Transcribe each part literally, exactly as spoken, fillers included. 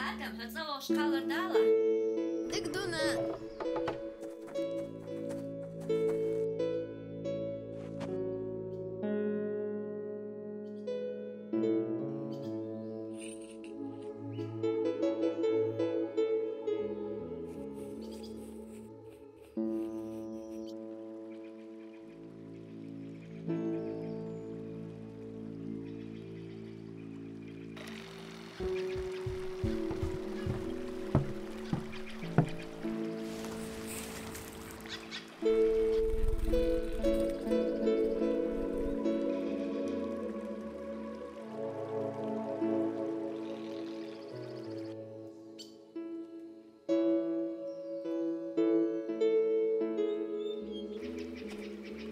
Адам, хьо цӀа вахаш кхаллар дала? Дика ду, нана.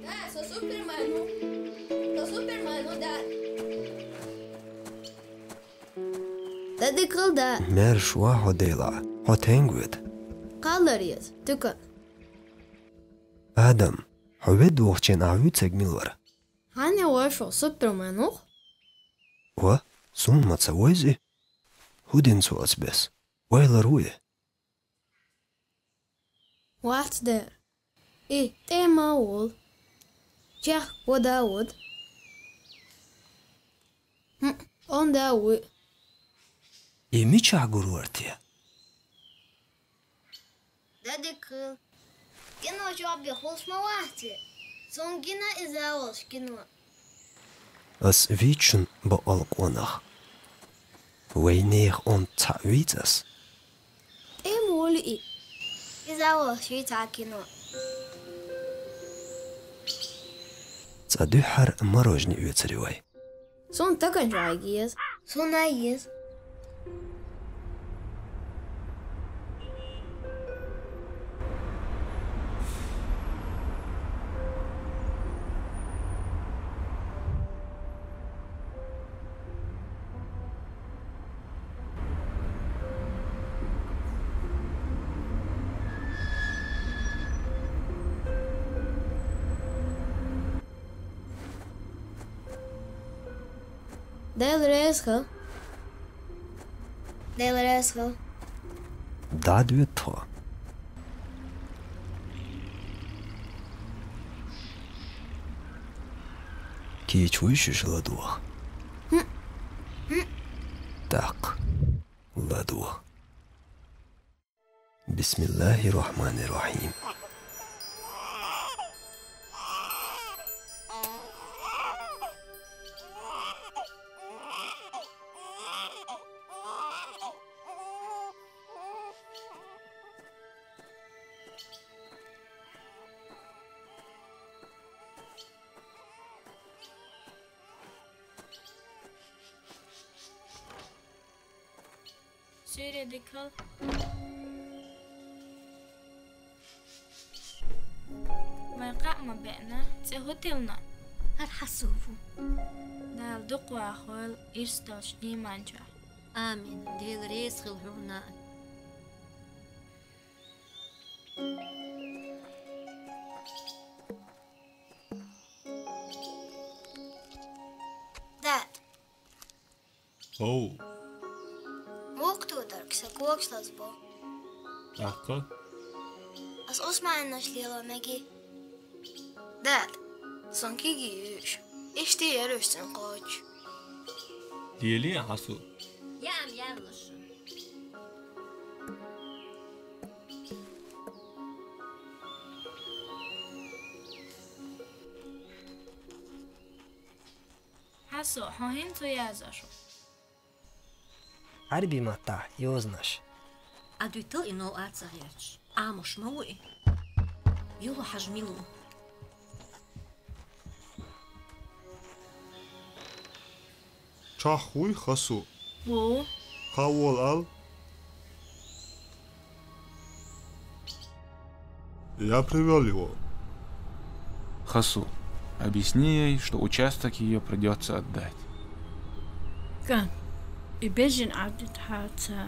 Да, со Супермен ву. Со Супермен ву, да. Дадик хила, да. Маьрша ваха хьо, Дела, хьо тенга вед? Кхаллар еза, туька. Адам, хьо ведда вахача хана вуьйцург мила вара? Хьан я вошо Супермен ву-кх? Ва, суна ма ца вайза и. ХӀу дина цо ас бес? Вайлар ву и? Вац дера. И тӀе ма волла. Чехка вода вода. ХӀм, онда вуй. И мичахь гур вара те? Дадик хила. Кино чохь бен хулаш ма вац те? Суна гина иза волуш кино. Ас вийцу шуна бакъалла къонах. Вайнехан онда цхьаъ вийца ас? ТӀе ма волу и. Иза волуш вийца кино. Цкъа дуьххьара мороженое оьцур ю вай. Суна стаканчохь еза. Суна еза. Дела реза хуьлда. Дела реза хуьлда. ДӀадоьду тхо. Кийча вуй шуьша ладогӀа. ТӀаккха ладогӀа. بسم الله الرحمن الرحيم. Суьйре дика хила. Вайн кхаъ ма беана, цӀе хӀун тиллина? ХӀара Хьасу ву. Дала дукха вахавойла ирс долчу ийманчохь. Амин. Дела реза хила хьуна. Дад. Оу. Муха тодарг, сан когаш лазабо. ТӀаккха? Ас Усманаш лело мегий? Дад, сан кегий юьйш. Иштта яра уьш цӀена кхочуш. Лелий, Хьасу. Яам яьлла шу. Хьасу, хьо хӀинца язъеш ву? Ӏарбий маттахь йозанаш. Ӏа дуьтал и новкъа ца гӀерташ. Ӏамош ма ву и. Юла хьажа мила ву? Чохь вуй, Хасу? Ву. Кхаввол ал. Я привёл его. Хасу, объясни ей, что участок её придётся отдать. Кан, и бежин абдит хаца.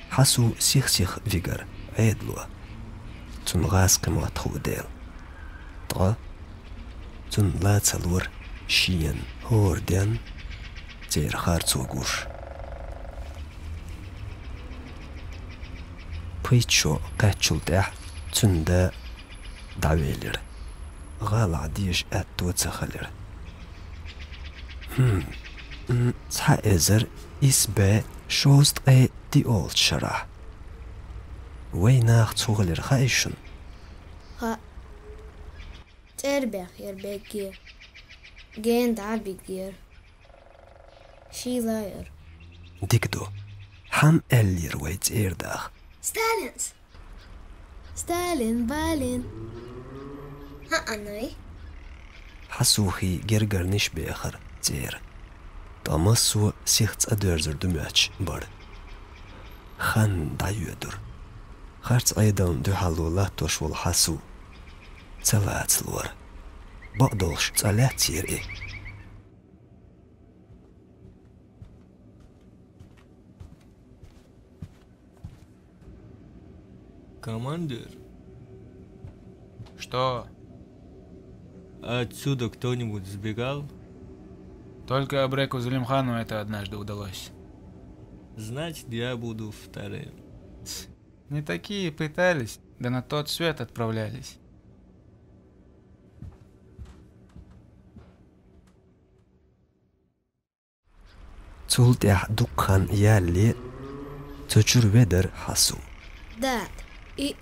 Хасу сих-сих вигар Ӏедало. Цун гӀаскхи мотт хуу дела. Ткъа цун ла ца лора шен хӀора ден цӀера харцо гуш. Пхийтта шо кхаьччул тӀаьхьа цуьнан да дӀавелира. ГӀалахь дезаш аьтто ца хилира. ХӀм, м, цхьа эзар исс бӀе шовзткъе диъолчу шарахь. Вайн нах цу хилира хаьий шуна? Хаьа. ЦӀера бехъяра бегге. Гена дӀа а биггера. Шийла яра. Дика ду. ХӀама аьллера вай цӀера даха. Сталинс! Сталин, Балин! ХӀаъ, Ӏаной. Хьасухий гергарниш бехара цӀера. Ткъа массо а сиха цӀа доьрзур ду моьттуш бара. Хан дӀайоьдура. Харц Ӏедална дуьхьало латтош волу Хьасу ца лацалора. Бакъдолуш цӀа лаьцнера и. Командир? Что? Отсюда кто-нибудь сбегал? Только Абреку Зулимхану это однажды удалось. Значит, я буду вторым. Не такие пытались, да на тот свет отправлялись. Цул тӀаьхьа дукха хан ялале цу чуьра ведара Хьасу. Дада, и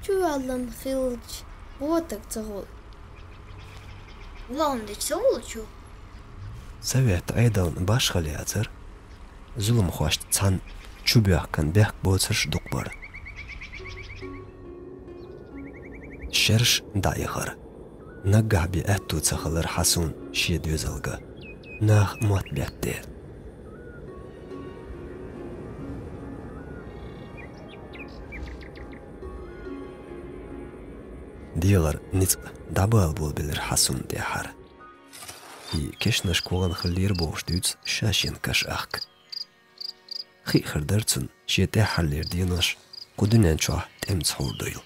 чуваллан хилча, гӀотаг ца хуьлу. Вон дечу ца хуьлу чу. Совет Ӏедална башхалла яцара, зуламхошца цхьаьна чубоьхкан бехк боцурш дукха бара. Шераш дӀаихара. Наггахь бен аьтту ца хилар Хьасун шен доьзалга. Наха мотт бетта дела. ДегӀара ницкъ дӀабала болабелира Хьасун тӀаьххьара. И кешнаш когӀан хиллера бохуш дуьйцу ша шен каш ахка. Хи а хир дара цунна, шен тӀаьххьарлера денош кху дуьнен чохь тӀемца хьур дуйла.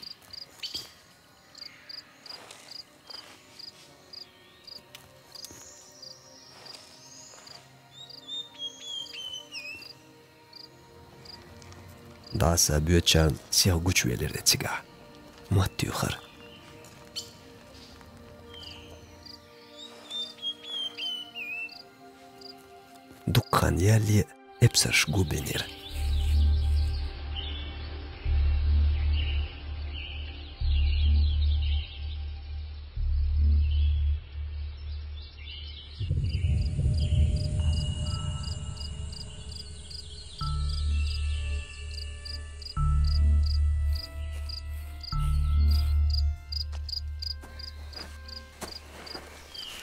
ДӀаса боьдучарна сиха гучувелира цигахь. Мотт туьйхира. Дукха хан ялале эпсарш гу бинера.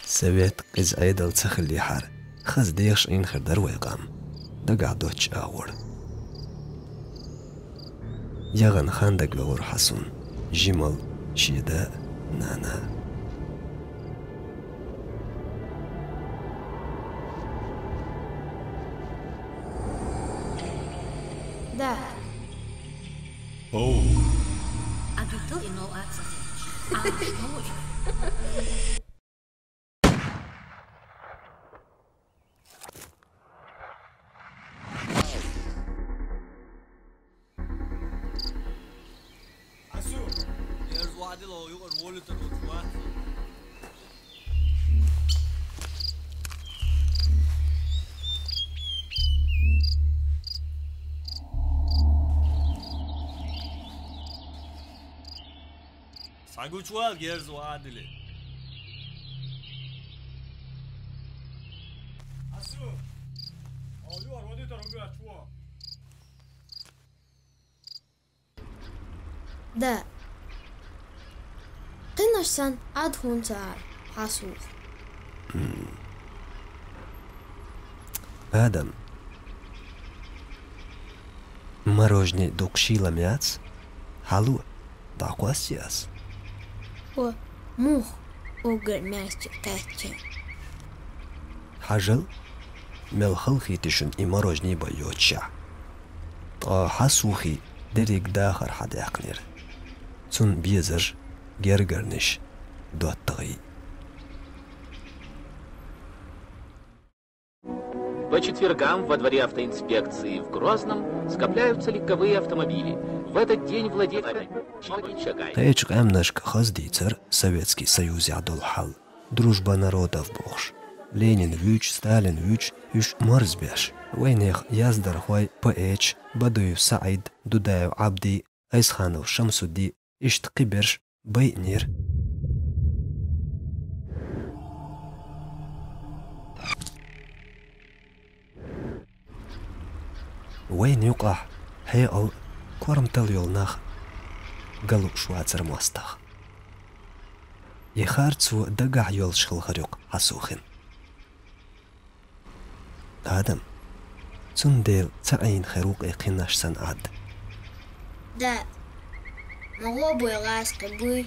Совет къиза Ӏедал ца хиллехьара, хаза дехаш Ӏийна хир дара вай къам. Дагахь доцчу агӀор. ЯгӀан хан дагавелира Хьасун, жималла шен да а, нана а. Да. Оу. А ты кто? А что? Асу, я же вадил, юкъара волуьйтур ву вац. Схьагучувала герз вадили. Асу, а юкъара волуьйтур ву вац. Да. Кхинаш санна Ӏад хӀунца ара, Хьасу? Адам, Мороженое дукха шийла ма яц. Хьалу, дӀакхоссий аз. О, муха уггар маьждиг кхаьчча? Хьажал, мел халахетий шуна и мороженое бан йоцуш. Ткъа Хьасухий дерриг дахар хьадаьккхинера. Цунна безарш, гергарнаш, доттагӀий. По четвергам во дворе автоинспекции в Грозном скопляются легковые автомобили. В этот день владельцы... Кхечу къаьмнашка хаза дийцар Советский Союзехь долу хьал. Дружба народов бохуш. Ленин вуьйцу, Сталин вуьйцу, уьш марзбеш. Вайнехан яздархой, поэташ Бадуев СаӀид, Дудаев Ӏабди, Айсханов Шамсудди, иштта кхиберш байинера. Вайна юкъахь хьекъал, корматалла йолу нах галуш вацара мостагӀа. И харцо дагахь йолуш хилла хир ю-кх Хьасухин. Адам, цундела ца Ӏийна хир ву-кх и кхин нах санна Ӏад. Да, ма гӀо буй, лаьцна кхин буй.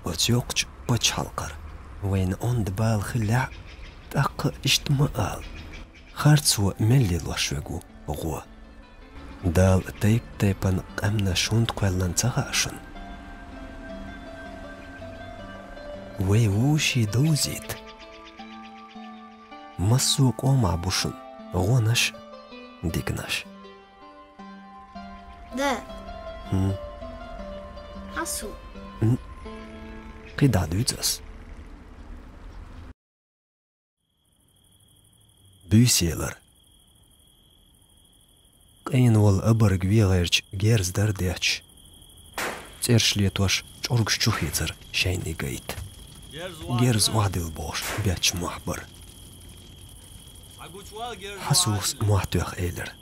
Оцу йоккхачу пачхьалкхара вайна онда бала хиллехь а, тӀаккха иштта ма ала. Харцо мел лелош верг ву гӀо. Дала тайп-тайпана къаьмнаш хӀунда кхоьллина ца хаьа шуна? Вай вовшийн довзийта. Массо а къомахь бу шуна гӀонаш а, диканаш а. Да. ХӀун? Хьасу. М. КхидӀа дуьйцу ас. Буьйса елар. Къена волу обарг вен гӀерташ герз дара детташ. ЦӀераш летош чӀургаш чу хецара шайна и гайта. Герз охьадилла бохуш бетташ мохь бара. Хьасус мохь тоьхна элира: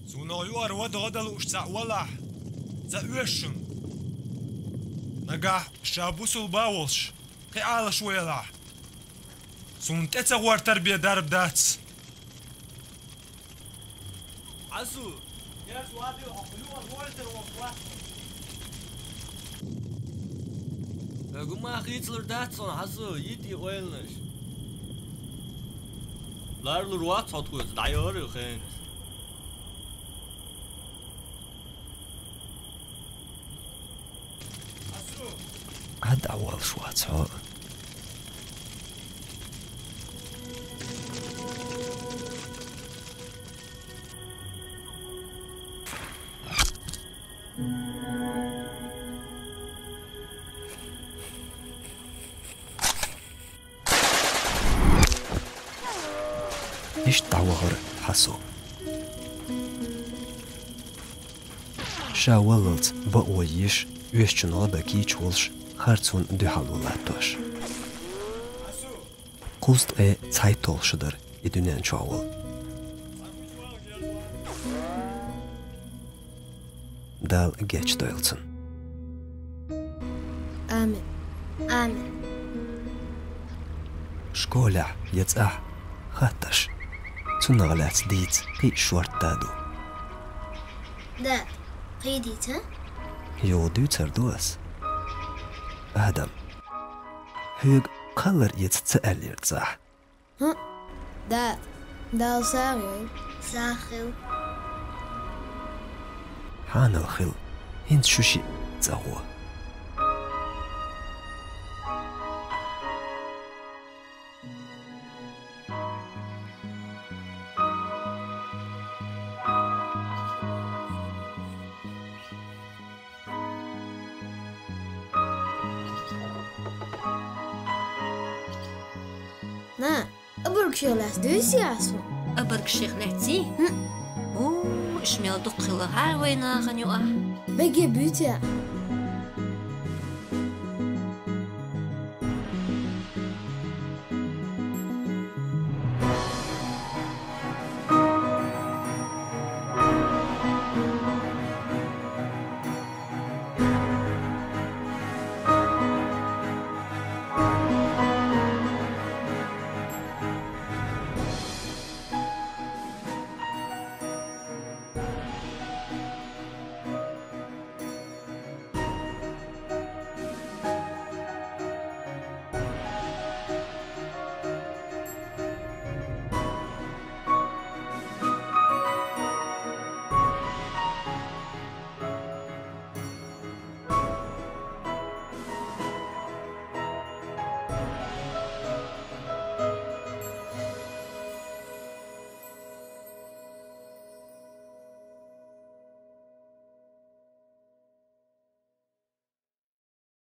«Суна юкъара вада гӀо дан лууш цхьаъ валахь, ца оьшу шуна. Нагахь ша бусулба волуш, кхин Ӏалашо елахь. Суна тӀе ца гӀортар бен дарба дац». Хьасу! Хьо гума хийцалур дац хьуна, Хьасу, йита и ойланаш. Ларлур вац хьо тхоьца, дӀайора хенца. Ӏад а волуш вац хьо. Иштта дӀавахара Хьасу. Ша валлалц бакъо еш, оьшучун гӀо дан кийча волуш, харцонна дуьхьало латтош. Кхузткъе цхьайтталгӀа шу дара и дуьнен чохь волу. Дала гечдойла цунна. Амин. Амин. Школехь я цӀахь хаттарш. Цунах лаьцна дийца кхин а шортта ду. Да, кхин дийца? Юха дуьйцур ду ас. Адам, хьоьга кхаллар эца ца аьллера цӀахь? ХӀун? Да, Дала сагӀа йойла. СагӀа хила. Хьанал хила, хӀинца шу шиъ цӀа гӀо. На, обаргашех лаьцна дуьйций ас хьуна? Обаргашех лаьцний? ХӀун? О, уьш мел дукха хилла хьара вайн нахана юкъахь. Меге буьйций?